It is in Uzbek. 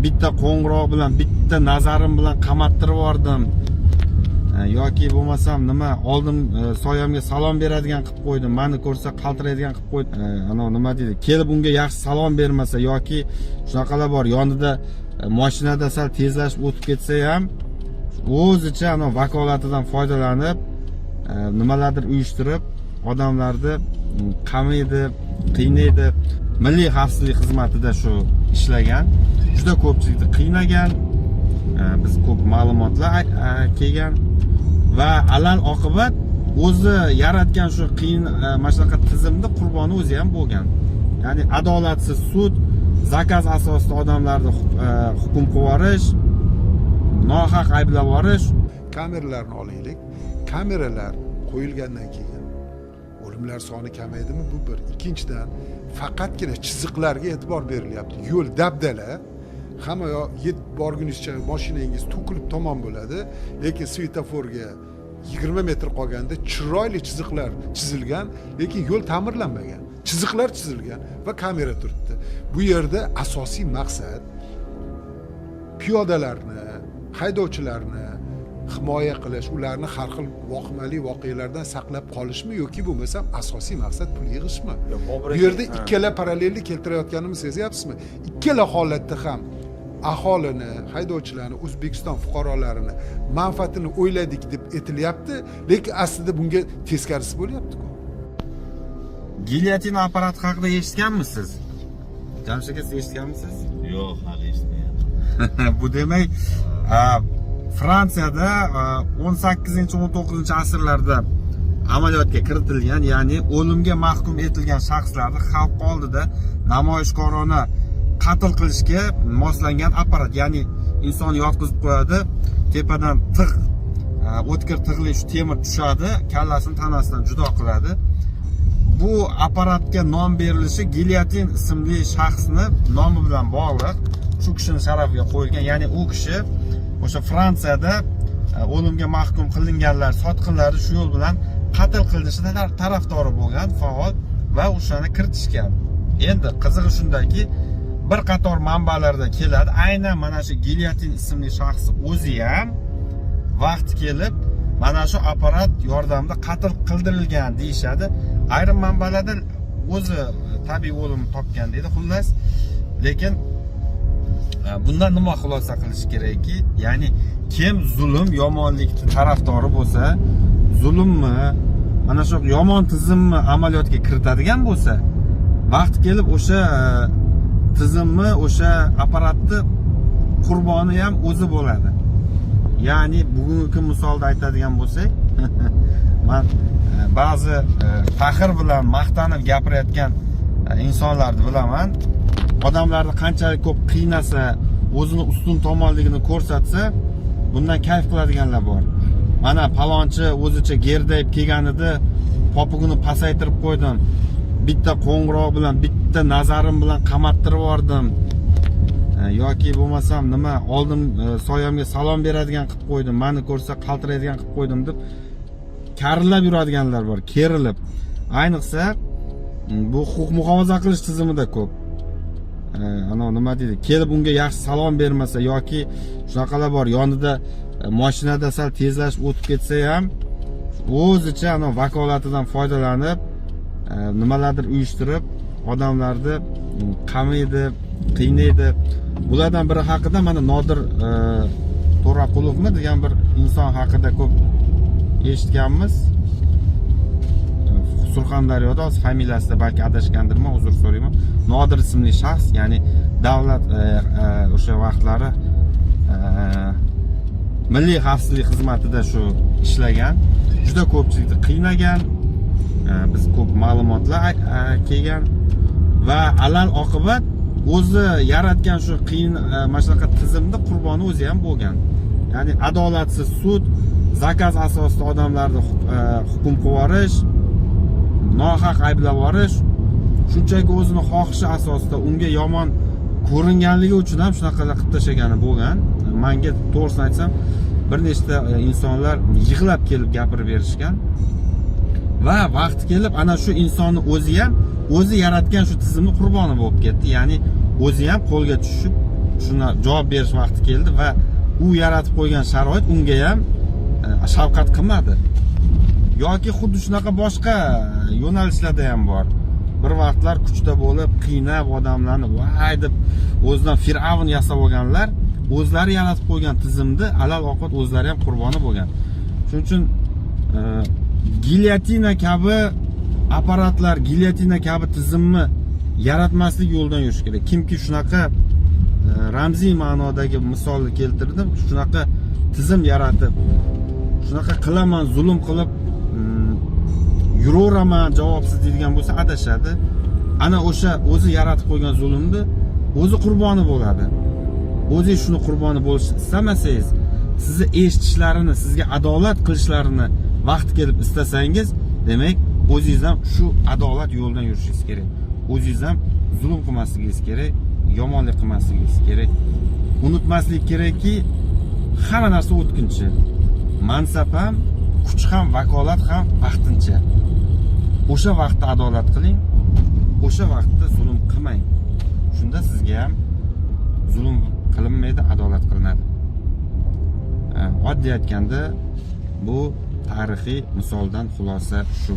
Bitta qo'ng'iroq bilan, bitta nazarim bilan qamattirib yubordim. Yoki bo'lmasam nima, oldim, soyamga salom beradigan qilib qo'ydim, mani ko'rsa qaltiraydigan qilib qo'ydim. Anavi nima deydi, kelib unga yaxshi salom bermasa yoki shunaqalar bor, yonida mashinada sal tezlashib o'tib ketsa ham, o'zicha anavi vakolatidan foydalanib, nimalardir uyushtirib, odamlarni qamaydi, qiynaydi. Milliy xavfsizlik xizmatida shu ishlagan, juda ko'pchilikni qiynagan. Biz ko'p ma'lumotlar kelgan va alal oqibat o'zi yaratgan shu qiyin, mana shunaqa tizimni qurboni o'zi ham bo'lgan. Ya'ni adolatsiz sud, заказ asosida odamlarni hukm qilib yuborish, nohaq ayblab yuborish. Kameralarni olaylik. Kameralar qo'yilgandan keyin o'limlar soni kamaydimi? Bu bir. Ikkinchidan, faqatgina chiziqlarga e'tibor berilyapti. Yo'l dabdala, hamma yoq, yetib borgunizcha moshinangiz to'kilib tamom bo'ladi, lekin svetoforga 20 metr qolganda chiroyli chiziqlar chizilgan, lekin yo'l ta'mirlanmagan, chiziqlar chizilgan va kamera turibdi. Bu yerda asosiy maqsad piyodalarni, haydovchilarni himoya qilish, ularni har xil vohimali voqealardan saqlab qolishmi yoki bo'lmasam asosiy maqsad pul yig'ishmi? Bobur Bu aka, yerda ikkala parallellik keltirayotganimni sezyapsizmi? Ikkala holatda ham aholini, haydovchilarni, O'zbekiston fuqarolarini manfaatini o'yladik deb aytilyapti, lekin aslida bunga teskarisi bo'lyaptiku. Gilyotina apparati haqida eshitganmisiz, Jamshid aka? Siz eshitganmisiz? Yo'q, hali eshitmaganman. Bu demak, Fransiyada 18, 19 asrlarda amaliyotga kiritilgan, ya'ni o'limga mahkum etilgan shaxslarni xalq oldida namoyishkorona qatl qilishga moslangan apparat. Ya'ni inson yotqizib qo'yadi, tepadan tig', o'tkir tig'li shu temir tushadi, kallasini tanasidan judo qiladi. Bu apparatga nom berilishi Gilyotin ismli shaxsni nomi bilan bog'liq, shu kishini sharafiga qo'yilgan. Ya'ni u kishi o'sha Fransiyada o'limga mahkum qilinganlar, sotqinlarni shu yo'l bilan qatl qilinishi tarafdori bo'lgan faol va o'shani kiritishgan. Endi qizig'i shundaki, bir qator manbalarda keladi, aynan mana shu Gilyotin ismli shaxs o'zi ham vaqti kelib mana shu apparat yordamida qatl qildirilgan deyishadi. Ayrim manbalarda o'zi tabiiy o'lim topgan deydi. Xullas, lekin bundan nima xulosa qilish kerakki, ya'ni kim zulm, yomonlikni tarafdori bo'lsa, zulmni, mana shu yomon tizimni amaliyotga kiritadigan bo'lsa, vaqti kelib o'sha tizimni, o'sha apparatni qurboni ham o'zi bo'ladi. Ya'ni bugungi kun misolida aytadigan bo'lsak, man ba'zi faxr bilan maqtanib gapirayotgan insonlarni bilaman. Odamlarni qanchalik ko'p qiynasa, o'zini ustun tomonligini ko'rsatsa, bundan kayf qiladiganlar bor. Mana palonchi o'zicha gerdayib kelganida popugini pasaytirib qo'ydim, bitta qo'ng'iroq bilan, bitta nazarim bilan qamattirib yubordim. Yoki bo'lmasam nima, oldim, soyamga salom beradigan qilib qo'ydim, mani ko'rsa qaltiraydigan qilib qo'ydim deb karillab yuradiganlar bor, kerilib. Ayniqsa bu huquq muhofaza qilish tizimida ko'p. Anavi nima deydi, kelib unga yaxshi salom bermasa yoki shunaqalar bor, yonida mashinada sal tezlashib o'tib ketsa ham, o'zicha anavi vakolatidan foydalanib, nimalardir uyushtirib, odamlarni qamaydi, qiynaydi. Bulardan biri haqida, mana Nodir To'raqulovmi degan bir inson haqida ko'p eshitganmiz. Surxondaryoda, hozir familiyasida balki adashgandirman, uzr so'rayman. Nodir ismli shaxs, ya'ni davlat o'sha vaqtlari milliy xavfsizlik xizmatida shu ishlagan, juda ko'pchilikni qiynagan. Biz ko'p ma'lumotlar kelgan va alal oqibat o'zi yaratgan shu qiyin, mana shunaqa tizimni qurboni o'zi ham bo'lgan. Ya'ni adolatsiz sud, заказ asosida odamlarni hukm qilib yuborish, nohaq ayblab yuborish, shunchaki o'zini xohishi asosida unga yomon ko'ringanligi uchun ham shunaqalar qilib tashlagani bo'lgan. Manga, to'g'risini aytsam, bir nechta insonlar yig'lab kelib gapirib berishgan va vaqti kelib ana shu insonni o'zi ham o'zi yaratgan shu tizimni qurboni bo'lib ketdi. Ya'ni o'zi ham qo'lga tushib Shuni javob berish vaqti keldi va u yaratib qo'ygan sharoit unga ham shafqat qilmadi. Yoki xuddi shunaqa boshqa yo'nalishlarda ham bor. Bir vaqtlar kuchda bo'lib, qiynab odamlarni voy deb o'zidan fir'avn yasab olganlar o'zlari yaratib qo'ygan tizimni alal oqibat o'zlari ham qurboni bo'lgan. Shuning uchun gilyotina kabi apparatlar, gilyotina kabi tizimni yaratmaslik yo'lidan yurish kerak. Kimki shunaqa ramziy ma'nodagi misolni keltirdim, shunaqa tizim yaratib, shunaqa qilaman, zulm qilib yuraveraman javobsiz deydigan bo'lsa, adashadi. Ana o'sha o'zi yaratib qo'ygan zulmni o'zi qurboni bo'ladi. O'zingiz shuni qurboni bo'lishni istamasangiz, sizni eshitishlarini, sizga adolat qilishlarini vaqti kelib istasangiz, demak, o'zingiz ham shu adolat yo'lidan yurishingiz kerak. O'zingiz ham zulm qilmasligingiz kerak, yomonlik qilmasligingiz kerak. Unutmaslik kerakki, hamma narsa o'tkinchi. Mansab ham, kuch ham, vakolat ham vaqtincha. O'sha vaqtda adolat qiling, o'sha vaqtda zulm qilmang. Shunda sizga ham zulm qilinmaydi, adolat qilinadi. Oddiy aytganda, bu tarixiy misoldan xulosa shu.